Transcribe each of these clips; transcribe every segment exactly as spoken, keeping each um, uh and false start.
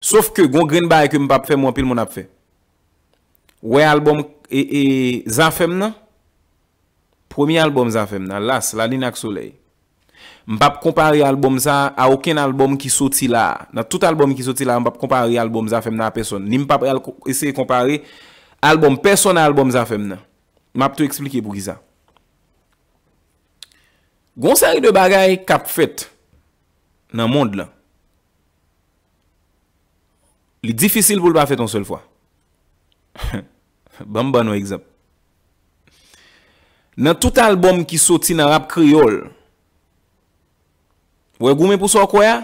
Sof ke gon grenn bagay ke m p ap fè, men anpil moun ap fè. Wè albòm e, e, Zafèm nan? Premye albòm Zafèm nan, Las, Lalin ak Solèy. M p ap konpare albòm sa a okenn albòm ki soti la a. Nan tout albòm ki soti la a, m p ap konpare albòm Zafèm nan a pèsonn. Ni m p ap al ko-, eseye konpare albòm pèsonn a albòm Zafèm nan. M ap tou eksplike poukisa. Gon seri de bagay k ap fèt nan mond lan. Li difisil pou l pa fèt yon sèl fwa. Ban m ban nou egzanp. Nan tout albòm ki soti nan rap kreyòl, w wè Goumen pou sa w kwè a,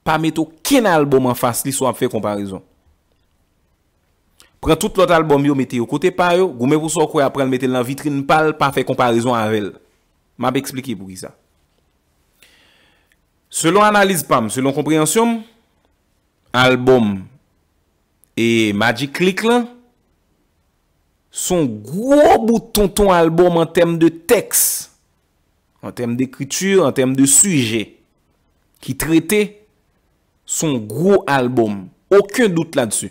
pa met okenn albòm anfas li si w ap fè konparezon. Pran tout lòt albòm yo, mete yo kote pa yo, Goumen pou sa w kwè a, pran l mete l nan vitrin pa l, pa fè konparezon avè l. M ap eksplike poukisa. Selon analiz pa m, selon konpreyansyon m, albòm e Magic Click lan, se yon gwo bout tonton albòm an tèm de tèks, an tèm dekriti, an tèm de sijè ki trete, se yon gwo albòm. Okenn dout ladsi.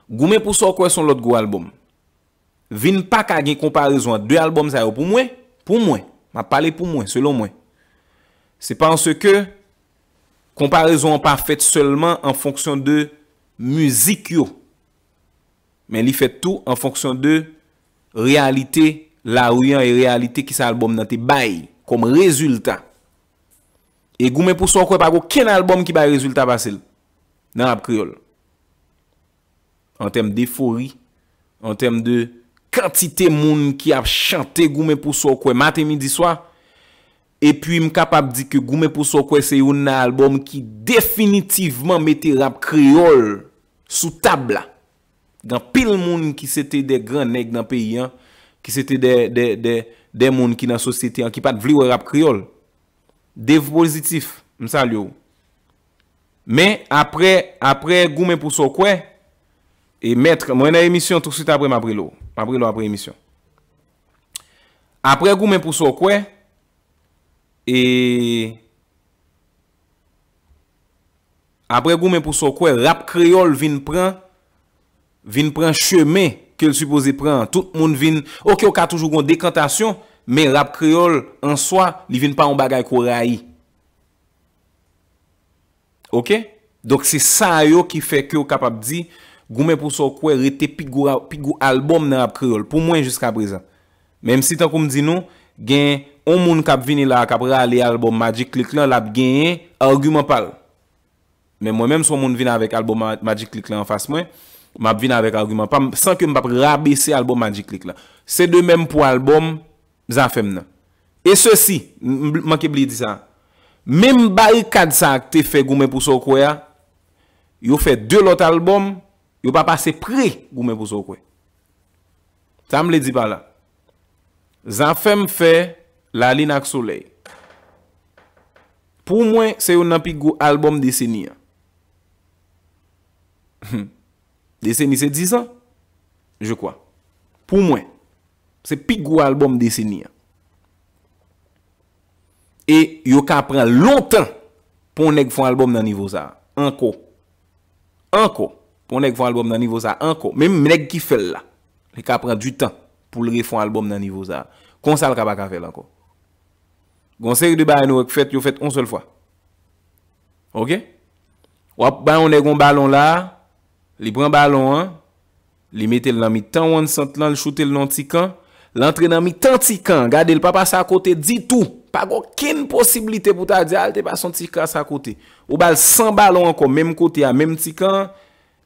Goumen pou sa w kwè se yon lòt gwo albòm. Vin pa ka gen konparezon ant de albòm sa yo pou mwen, pou mwen. M ap pale pou mwen, selon mwen. Se paske konparezon an pa fèt sèlman an fonksyon de mizik yo, men li fèt tou an fonksyon de reyalite lari an e reyalite kisa albòm nan te bay kòm rezilta. E Goumen pou sa w kwè pa gen okenn albòm ki bay rezilta pase l nan rap kreyòl. An tèm defori, an tèm de kantite moun ki ap chante Goumen pou sa w kwè maten, midi, swa. Epi m kapab di ke Goumen pou sa w kwè se youn nan albòm ki definitivman mete rap kreyòl sou tab la. Gen anpil moun ki se te de gran nèg nan peyi an, ki se te de, de, de, de moun ki nan sosyete an, ki pa t vle wè rap kreyòl. Dave Positif, m salye w. Men, apre, apre Goumen pou sa w kwè, e mèt, mwen nan emisyon, tousuit apre, m ap rele w. M ap rele w apre emisyon. Apre Goumen pou sa w kwè, e apre Goumen pou sa w kwè, rap kreyòl vin pran, vin pran chemen ke l sipoze pran an. Tout moun vin, oke, ou ka toujou gon dekantasyon, men rap kreyòl, an swa, li vin pa yon bagay ke w rayi. Oke? Donk, se sa yo ki fè ke w kapab di, Goumen pou sa w kwè rete pi gwo, pi gwo albòm nan rap kreyòl, pou mwen, jiska prezan. Menm si, tankou m di nou, gen yon moun k ap vini la a, k ap rale albòm Magic Click lan, l ap genyen agiman pa l. Men mwen menm, si yon moun vin avèk albòm Ma-, Magic Click lan anfas mwen, m ap vin avèk agiman pa m, san ke m p ap rabese albòm Magic Click lan. Se de menm pou albòm Zafèm nan. E sesi, m, m manke bliye di sa. Menm barikad sa a k te fè Goumen pou sa w kwè a, yo fè de lòt albòm, yo pa pase pre Goumen pou sa w kwè. Sa m vle di pa la. Zafèm fè Lalin ak Solèy. Pou mwen, se youn nan pi gwo albòm deseni an. Deseni se dizan, je crois. Pou mwen, se pi gwo albòm deseni an. E yo ka pran lontan pou yon nèg fè yon albòm nan nivo sa a. Ankò. Ankò. Pou yon nèg fè yon albòm nan nivo sa a, ankò. Menm nèg ki fè l la, li ka pran du tan pou l refè yon albòm nan nivo sa a. Konsa l ka pa ka fè l ankò. Gon seri de bagay nou wè k fèt, yo fèt yon sèl fwa. Oke? W ap bay yon nèg yon balon la, li pran balon an, li mete l nan mitan one sant lan, li choute l nan yon ti kan, l antre nan mitan ti kan an, gade l pa pase akote ditou. Pa gen okenn posiblite pou ta di, a, l te pase yon ti kras akote. Ou ba l san balon ankò, menm kote a, menm ti kan an,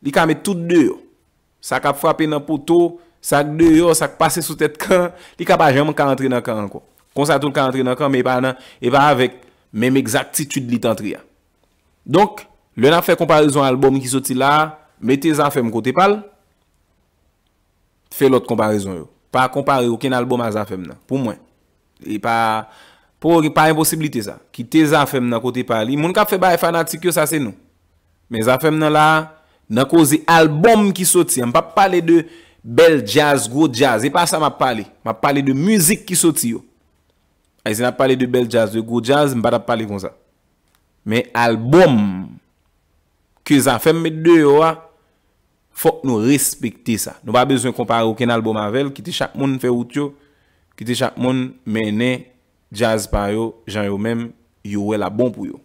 li ka met tout deyò. Sa k ap frape nan poto, sa k deyò, sa k pase sou tèt kan, li ka pa janm ka antre nan kan ankò. Konsa tou l ka antre nan kan, men e pa nan, e pa avèk menm egzaktitid li t antre a. Donk, lè n ap fè konparezon albòm ki soti la a, mete Zafèm kote pa l, fè lòt konparezon yo. Pa konpare okenn albòm a Zafèm nan, pou mwen. E pa, pou, pa enposiblite sa. Kite Zafèm nan kote pa li. Moun k ap fè bagay fanatik yo, sa se nou. Men Zafèm nan la a, nan koze albòm ki soti an, m p ap pale de bèl djaz, gwo djaz. E pa sa m ap pale. M ap pale de mizik ki soti yo. E si n ap pale de bèl djaz, de gwo djaz, m pa t ap pale konsa. Men albòm ke Zafèm met deyò a, fòk nou respekte sa. Nou pa bezwen konpare okenn albòm avè l, kite chak moun fè wout yo, kite chak moun mennen djaz pa yo, jan yo menm, yo wè l ap bon pou yo.